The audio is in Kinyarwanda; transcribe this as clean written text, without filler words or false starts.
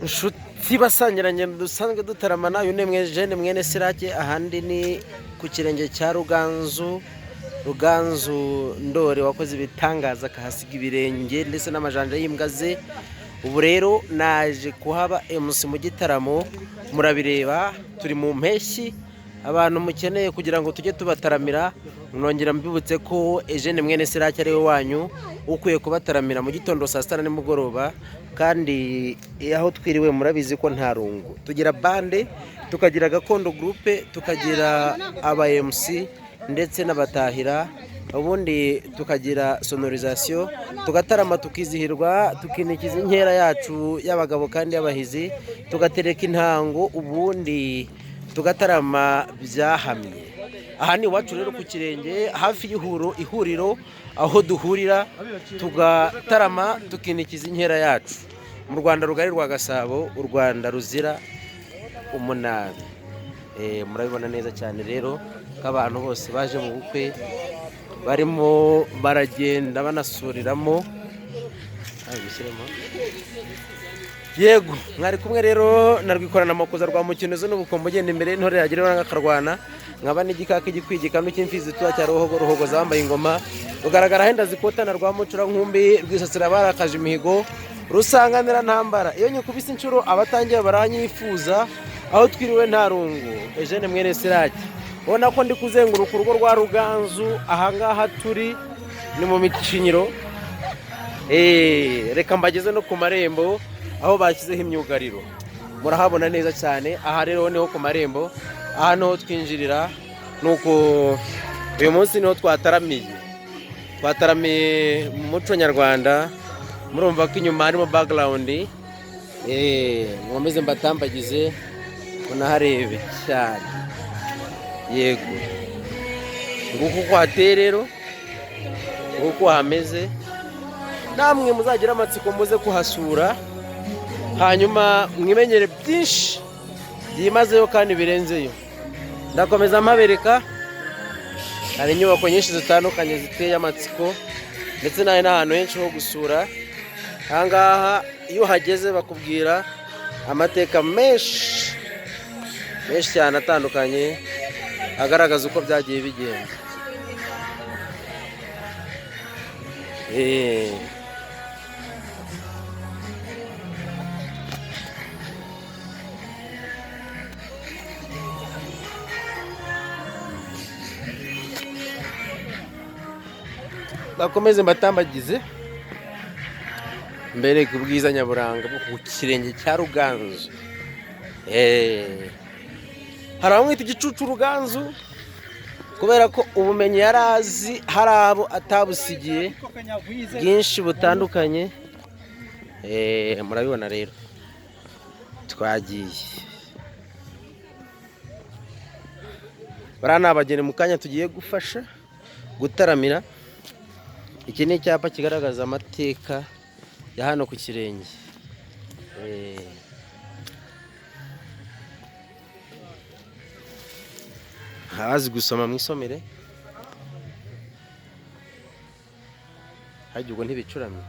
Nshuti basangirangendo dusanzwe dutaramana, uyu ni Eugene mwene Sirake, ahandi ni ku kirenge cya Ruganzu. Ruganzu Ndori wakoze ibitangaza akahasiga ibirenge ndetse n'amajanja y'imbwa ze. Ubu rero naje kuhaba MC mu gitaramo, murabireba turi mu mpeshyi. Abantu mukeneye kugira ngo tujye tubataramira, nongera mbibutse ko Eugene mwene Sirake ari we wanyu ukwiye kubataramira mu gitondo, saa sita na nimugoroba. Kandi aho twiriwe murabizi ko nta rungu. Tugira band, tukagira gakondo group, tukagira aba MC ndetse n'abatahira, ubundi tukagira sonorisation, tugatarama, tukizihirwa, tukinikiza inkera yacu y'abagabo kandi y'abahizi, tugatereka intango, ubundi tugatarama byahamye. Aha ni iwacu rero ku kirenge, hafi y'ihuro, ihuriro aho duhurira tugatarama, tukinikiza inkera yacu mu Rwanda rugari rwa Gasabo, u Rwanda ruzira umunabi. Murabibona neza cyane rero ko abantu bose baje mu bukwe barimo baragenda banasuriramo. Bishyiremo. Yego, mwari kumwe rero na Rwikorana Makuza rwa Mukinozo n'ubukombe, ugenda imbere y'intore yagira ibanga akarwana, nkaba n'igikaka igikwigika n'cy'imfizi tuba cya Ruhogo, Ruhogoza wambaye ingoma, rugaragara henda zikotana rwa Mucura nkumbi, rwisasira barakaje imihigo, rusanganira ntambara. Iyo nyikubise inshuro abatangiye baranyifuza. Aho twiriwe nta rungu. Eugene mwene Sirake, ubona ko ndi kuzenguruka urugo rwa Ruganzu. Ahangaha turi ni mu Micinyiro. Reka mbageze no ku marembo aho bashyizeho imyugariro, murahabona neza cyane. Aha rero niho ku marembo, aha niho twinjirira. Nuko uyu munsi niho twataramiye, twataramiye mu muco nyarwanda. Murumva ko inyuma harimo background. Nkomeze mbatambagize munaharebe cyane. Yego, nguko uko hateye rero, nguko hameze. Namwe muzagira amatsiko muze kuhasura, hanyuma mwimenyere byinshi byimazeyo kandi birenzeyo. Ndakomeza mpabereka, hari inyubako nyinshi zitandukanye ziteye amatsiko, ndetse n'ahantu n'ahantu henshi ho gusura. Ahangaha iyo uhageze bakubwira amateka menshi menshi cyane atandukanye agaragaza uko byagiye bigenda. Bakomeze mbatambagize mbereke ubwiza nyaburanga bwo ku kirenge cya Ruganzu. Hari abamwita igicucu Ruganzu kubera ko ubumenyi yari azi hari abo atabusigiye bwinshi butandukanye. Murabibona rero twagiye. Bariya ni abageni mu kanya tugiye gufasha gutaramira. Iki ni icyapa kigaragaza amateka ya hano ku kirenge. Abazi gusoma mwisomere, harya ubwo ntibicuramye.